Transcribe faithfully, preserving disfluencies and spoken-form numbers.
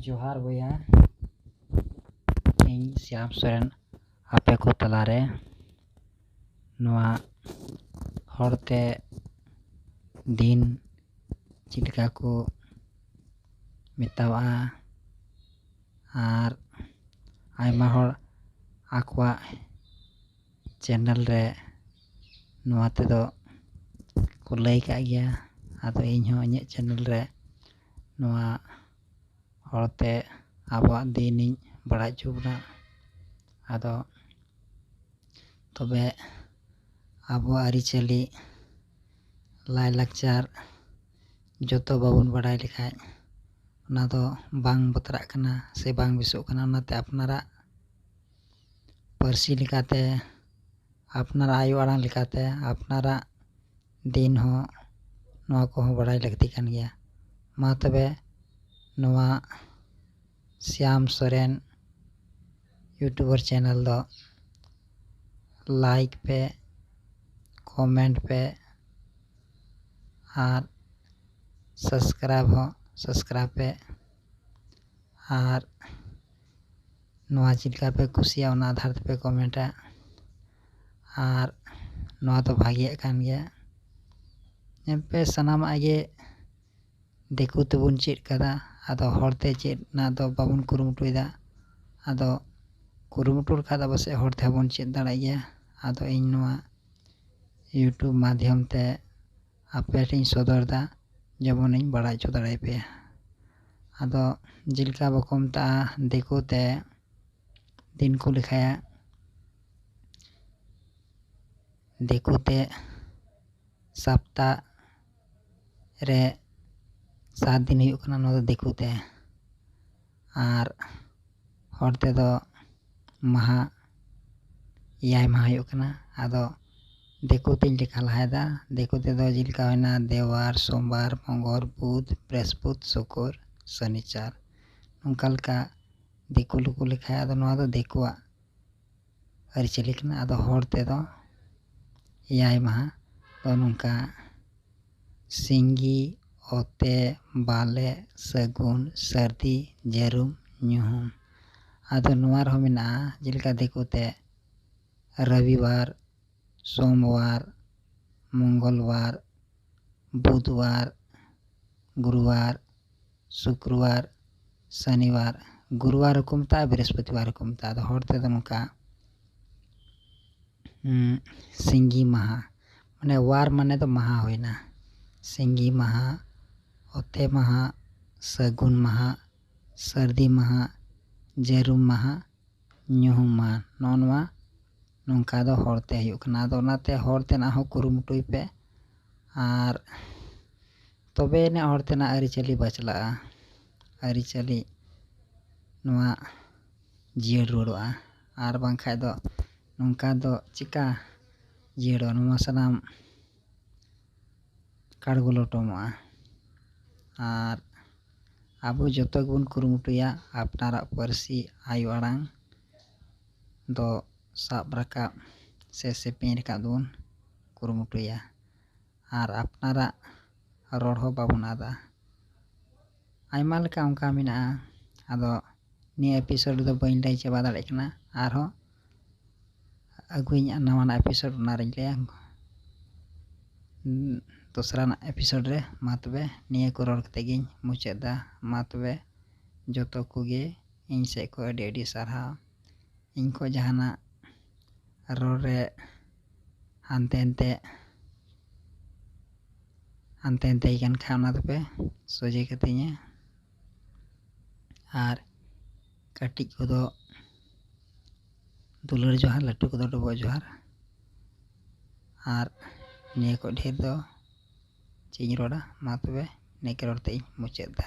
ᱡᱚᱦᱟᱨ ᱵᱚᱭᱦᱟ, ᱤᱧ ᱥᱭᱟᱢ ᱥᱚᱨᱮᱱ ᱟᱯᱮ ᱠᱚ ᱛᱟᱞᱟᱨᱮ ᱱᱚᱣᱟ ᱦᱚᱲᱛᱮ ᱫᱤᱱ ᱪᱮᱫ ᱞᱮᱠᱟ ᱠᱚ ᱢᱮᱛᱟᱣᱟᱜᱼᱟ, ᱟᱨ ᱟᱭᱢᱟ ᱦᱚᱲ ᱟᱠᱚᱣᱟᱜ ᱪᱮᱱᱮᱞ ᱨᱮ ᱱᱚᱣᱟ ᱛᱮᱫᱚ ᱠᱚ ᱞᱟᱹᱭ ᱠᱟᱜ ᱜᱮᱭᱟ᱾ ᱟᱫᱚ ᱤᱧ ᱦᱚᱸ ᱤᱧᱟᱹᱜ ᱪᱮᱱᱮᱞ ᱨᱮ ᱱᱚᱣᱟ ᱦᱚᱲᱛᱮ ᱟᱵᱚᱣᱟᱜ ᱫᱤᱱᱤᱧ ᱵᱟᱲᱟᱭ ᱦᱚᱪᱚ ᱵᱚᱱᱟ᱾ ᱟᱫᱚ ᱛᱚᱵᱮ ᱟᱵᱚᱣᱟᱜ ᱟᱹᱨᱤᱪᱟᱹᱞᱤ, ᱞᱟᱭᱼᱞᱟᱠᱪᱟᱨ ᱡᱚᱛᱚ ᱵᱟᱵᱚᱱ ᱵᱟᱲᱟᱭ ᱞᱮᱠᱷᱟᱡ, ᱚᱱᱟ ᱫᱚ ᱵᱟᱝ ᱵᱟᱛᱨᱟᱜ ᱠᱟᱱᱟ ᱥᱮ ᱵᱟᱝ ᱵᱮᱥᱚᱜ ᱠᱟᱱᱟ᱾ ᱚᱱᱟᱛᱮ ᱟᱯᱱᱟᱨᱟᱜ ᱯᱟᱹᱨᱥᱤ ᱞᱮᱠᱟᱛᱮ, ᱟᱯᱱᱟᱨᱟᱜ ᱟᱭᱳ ᱟᱲᱟᱝ ᱞᱮᱠᱟᱛᱮ, ᱟᱯᱱᱟᱨᱟᱜ ᱫᱤᱱ ᱦᱚᱸ, ᱱᱚᱣᱟ ᱠᱚᱦᱚᱸ ᱵᱟᱲᱟᱭ ᱞᱟᱹᱠᱛᱤ ᱠᱟᱱ ᱜᱮᱭᱟ᱾ ᱢᱟ ᱛᱚᱵᱮ, ᱱᱚᱣᱟ ᱥᱭᱟᱢ ᱥᱚᱨᱮᱱ ᱤᱭᱩᱴᱩᱵᱟᱨ ᱪᱮᱱᱮᱞ ᱫᱚ ᱞᱟᱭᱤᱠ ᱯᱮ, ᱠᱚᱢᱮᱱᱴ ᱯᱮ, ᱟᱨ ᱥᱟᱵᱥᱠᱨᱟᱭᱤᱵ ᱦᱚᱸ ᱥᱟᱵᱥᱠᱨᱟᱭᱤᱵ ᱯᱮ᱾ ᱟᱨ ᱱᱚᱣᱟ ᱪᱮᱫ ᱞᱮᱠᱟ ᱯᱮ ᱠᱩᱥᱤᱭᱟᱜᱼᱟ, ᱚᱱᱟ ᱟᱫᱷᱟᱨ ᱛᱮᱯᱮ ᱠᱚᱢᱮᱱᱴᱟ᱾ ᱟᱨ ᱱᱚᱣᱟ ᱫᱚ ᱵᱷᱟᱜᱮᱭᱟᱜ ᱠᱟᱱ ᱜᱮᱭᱟ᱾ ᱧᱮᱞ ᱯᱮ, ᱥᱟᱱᱟᱢᱟᱜ ᱜᱮ ᱫᱤᱠᱩ ᱛᱮᱵᱚᱱ ᱪᱮᱫ ᱠᱟᱫᱟ, ᱟᱫᱚ ᱦᱚᱲᱛᱮ ᱪᱮᱫ ᱨᱮᱱᱟᱜ ᱫᱚ ᱵᱟᱵᱚᱱ ᱠᱩᱨᱩᱢᱩᱴᱩᱭᱮᱫᱟ᱾ ᱟᱫᱚ ᱠᱩᱨᱩᱢᱩᱴᱩ ᱞᱮᱠᱷᱟᱱ ᱫᱚ ᱯᱟᱥᱮᱡ ᱦᱚᱲ ᱛᱮᱦᱚᱸ ᱵᱚᱱ ᱪᱮᱫ ᱫᱟᱲᱮᱭᱟᱜ ᱜᱮᱭᱟ᱾ ᱟᱫᱚ ᱤᱧ ᱱᱚᱣᱟ ᱤᱭᱩᱴᱩᱵᱽ ᱢᱟᱫᱽᱫᱷᱚᱢ ᱛᱮ ᱟᱯᱮ ᱴᱷᱮᱱ ᱤᱧ ᱥᱚᱫᱚᱨ ᱮᱫᱟ, ᱡᱮᱢᱚᱱ ᱤᱧ ᱵᱟᱲᱟᱭ ᱦᱚᱪᱚ ᱫᱟᱲᱮᱭᱟᱯᱮᱭᱟ᱾ ᱟᱫᱚ ᱡᱮᱞᱮᱠᱟ ᱵᱟᱠᱚ ᱢᱮᱛᱟᱜᱼᱟ, ᱫᱤᱠᱩ ᱛᱮ ᱫᱤᱱ ᱠᱚ ᱞᱮᱠᱷᱟᱭᱟ, ᱫᱤᱠᱩ ᱛᱮ ᱥᱟᱯᱛᱟ ᱨᱮ ᱥᱟᱛ ᱫᱤᱱ ᱦᱩᱭᱩᱜ ᱠᱟᱱᱟ, ᱱᱚᱣᱟ ᱫᱚ ᱫᱤᱠᱩ ᱛᱮ᱾ ᱟᱨ ᱦᱚᱲ ᱛᱮᱫᱚ ᱢᱟᱦᱟ, ᱮᱭᱟᱭ ᱢᱟᱦᱟ ᱦᱩᱭᱩᱜ ᱠᱟᱱᱟ᱾ ᱟᱫᱚ ᱫᱤᱠᱩ ᱛᱤᱧ ᱞᱮᱠᱷᱟ ᱞᱟᱦᱟᱭᱮᱫᱟ᱾ ᱫᱤᱠᱩ ᱛᱮᱫᱚ ᱡᱮᱞᱮᱠᱟ ᱦᱩᱭᱱᱟ ᱫᱮᱣᱟᱨ, ᱥᱳᱢᱵᱟᱨ, ᱢᱚᱝᱜᱚᱞ, ᱵᱩᱫᱷ, ᱵᱨᱤᱦᱚᱥᱯᱚᱛ, ᱥᱩᱠᱩᱨ, ᱥᱚᱱᱤᱪᱟᱨ, ᱱᱚᱝᱠᱟ ᱞᱮᱠᱟ ᱫᱤᱠᱩ ᱞᱩᱠᱩ ᱞᱮᱠᱷᱟᱭᱟ᱾ ᱟᱫᱚ ᱱᱚᱣᱟ ᱫᱚ ᱫᱤᱠᱩᱣᱟᱜ ᱟᱹᱨᱤᱪᱟᱹᱞᱤ ᱠᱟᱱᱟ᱾ ᱟᱫᱚ ᱦᱚᱲ ᱛᱮᱫᱚ ᱮᱭᱟᱭ ᱢᱟᱦᱟ ᱫᱚ ᱱᱚᱝᱠᱟ ᱥᱤᱸᱜᱤ ᱚᱛᱮ, ᱵᱟᱞᱮ, ᱥᱟᱹᱜᱩᱱ, ᱥᱟᱹᱨᱫᱤ, ᱡᱟᱹᱨᱩᱢ, ᱧᱩᱦᱩᱢ᱾ ᱟᱫᱚ ᱱᱚᱣᱟ ᱨᱮᱦᱚᱸ ᱢᱮᱱᱟᱜᱼᱟ, ᱡᱮᱞᱮᱠᱟ ᱫᱤᱠᱩ ᱛᱮ ᱨᱚᱵᱤᱵᱟᱨ, ᱥᱳᱢᱵᱟᱨ, ᱢᱚᱝᱜᱚᱞᱵᱟᱨ, ᱵᱩᱫᱷᱵᱟᱨ, ᱜᱩᱨᱩᱵᱟᱨ, ᱥᱩᱠᱨᱵᱟᱨ, ᱥᱚᱱᱤᱵᱟᱨ᱾ ᱜᱩᱨᱩᱵᱟᱨ ᱦᱚᱸᱠᱚ ᱢᱮᱛᱟᱜᱼᱟ, ᱵᱨᱤᱦᱚᱥᱯᱚᱛᱤᱵᱟᱨ ᱦᱚᱸᱠᱚ ᱢᱮᱛᱟᱜᱼᱟ᱾ ᱟᱫᱚ ᱦᱚᱲ ᱛᱮᱫᱚ ᱱᱚᱝᱠᱟ, ᱩᱸ, ᱥᱤᱸᱜᱤ ᱢᱟᱦᱟ, ᱢᱟᱱᱮ ᱵᱟᱨ ᱢᱟᱱᱮ ᱫᱚ ᱢᱟᱦᱟ ᱦᱩᱭᱱᱟ᱾ ᱥᱤᱸᱜᱤ ᱢᱟᱦᱟ, ᱚᱛᱮ ᱢᱟᱦᱟ, ᱥᱟᱹᱜᱩᱱ ᱢᱟᱦᱟ, ᱥᱟᱹᱨᱫᱤ ᱢᱟᱦᱟ, ᱡᱟᱹᱨᱩᱢ ᱢᱟᱦᱟ, ᱧᱩᱦᱩᱢ ᱢᱟᱦᱟ᱾ ᱱᱚᱜᱼᱚ ᱱᱚᱣᱟ ᱱᱚᱝᱠᱟ ᱫᱚ ᱦᱚᱲ ᱛᱮ ᱦᱩᱭᱩᱜ ᱠᱟᱱᱟ᱾ ᱟᱫᱚ ᱚᱱᱟᱛᱮ ᱦᱚᱲ ᱛᱮᱱᱟᱜ ᱦᱚᱸ ᱠᱩᱨᱩᱢᱩᱴᱩᱭ ᱯᱮ, ᱟᱨ ᱛᱚᱵᱮ ᱟᱹᱱᱤᱡ ᱦᱚᱲ ᱛᱮᱱᱟᱜ ᱟᱹᱨᱤᱪᱟᱹᱞᱤ ᱵᱟᱪᱞᱟᱜᱼᱟ᱾ ᱟᱹᱨᱤᱪᱟᱹᱞᱤ ᱱᱚᱣᱟ ᱡᱤᱭᱟᱹᱲ ᱨᱩᱣᱟᱹᱲᱚᱜᱼᱟ, ᱟᱨ ᱵᱟᱝᱠᱷᱟᱡ ᱫᱚ ᱱᱚᱝᱠᱟ ᱫᱚ ᱪᱤᱠᱟ ᱡᱤᱭᱟᱹᱲᱚᱜᱼᱟ? ᱱᱚᱣᱟ ᱥᱟᱱᱟᱢ ᱠᱟᱲᱜᱚ ᱞᱚᱴᱚᱢᱚᱜᱼᱟ᱾ ᱟᱨ ᱟᱵᱚ ᱡᱚᱛᱚ ᱜᱮᱵᱚᱱ ᱠᱩᱨᱩᱢᱩᱴᱩᱭᱟ ᱟᱯᱱᱟᱨᱟᱜ ᱯᱟᱹᱨᱥᱤ ᱟᱭᱳ ᱟᱲᱟᱝ ᱫᱚ ᱥᱟᱵ ᱨᱟᱠᱟᱵ ᱥᱮ ᱥᱮᱯᱮᱧ ᱨᱟᱠᱟᱵ ᱫᱚᱵᱚᱱ ᱠᱩᱨᱩᱢᱩᱴᱩᱭᱟ, ᱟᱨ ᱟᱯᱱᱟᱨᱟᱜ ᱨᱚᱲ ᱦᱚᱸ ᱵᱟᱵᱚᱱ ᱟᱫᱟ᱾ ᱟᱭᱢᱟ ᱞᱮᱠᱟ ᱚᱱᱠᱟ ᱢᱮᱱᱟᱜᱼᱟ᱾ ᱟᱫᱚ ᱱᱤᱭᱟᱹ ᱮᱯᱤᱥᱳᱰ ᱨᱮᱫᱚ ᱵᱟᱹᱧ ᱞᱟᱹᱭ ᱪᱟᱵᱟ ᱫᱟᱲᱮᱭᱟᱜ ᱠᱟᱱᱟ, ᱟᱨᱦᱚᱸ ᱟᱹᱜᱩᱭᱟᱹᱧ ᱱᱟᱣᱟᱱᱟᱜ ᱮᱯᱤᱥᱳᱰ, ᱚᱱᱟ ᱨᱮᱧ ᱞᱟᱹᱭᱟ᱾ ᱩᱸ, ᱫᱚᱥᱨᱟᱱᱟᱜ ᱮᱯᱤᱥᱳᱰ ᱨᱮ᱾ ᱢᱟ ᱛᱚᱵᱮ ᱱᱤᱭᱟᱹ ᱠᱚ ᱨᱚᱲ ᱠᱟᱛᱮ ᱜᱤᱧ ᱢᱩᱪᱟᱹᱫ ᱮᱫᱟ᱾ ᱢᱟ ᱛᱚᱵᱮ ᱡᱚᱛᱚ ᱠᱚᱜᱮ ᱤᱧ ᱥᱮᱫ ᱠᱷᱚᱱ ᱟᱹᱰᱤ ᱟᱹᱰᱤ ᱥᱟᱨᱦᱟᱣ᱾ ᱤᱧ ᱠᱷᱚᱱ ᱡᱟᱦᱟᱱᱟᱜ ᱨᱚᱲ ᱨᱮ ᱦᱟᱱᱛᱮ ᱱᱟᱛᱮ, ᱦᱟᱱᱛᱮ ᱱᱟᱛᱮ ᱠᱟᱱ ᱠᱷᱟᱱ ᱚᱱᱟ ᱫᱚᱯᱮ ᱥᱚᱡᱷᱮ ᱠᱟᱹᱛᱤᱧᱟ᱾ ᱟᱨ ᱠᱟᱹᱴᱤᱡ ᱠᱚᱫᱚ ᱫᱩᱞᱟᱹᱲ ᱡᱚᱦᱟᱨ, ᱞᱟᱹᱴᱩ ᱠᱚᱫᱚ ᱰᱚᱵᱚᱜ ᱡᱚᱦᱟᱨ᱾ ᱟᱨ ᱱᱤᱭᱟᱹ ᱠᱷᱚᱱ ᱰᱷᱮᱨ ᱫᱚ ᱪᱮᱫ ᱤᱧ ᱨᱚᱲᱟ? ᱢᱟ ᱛᱚᱵᱮ ᱱᱤᱭᱟᱹ ᱨᱚᱲ ᱛᱮ ᱤᱧ ᱢᱩᱪᱟᱹᱫ ᱮᱫᱟ᱾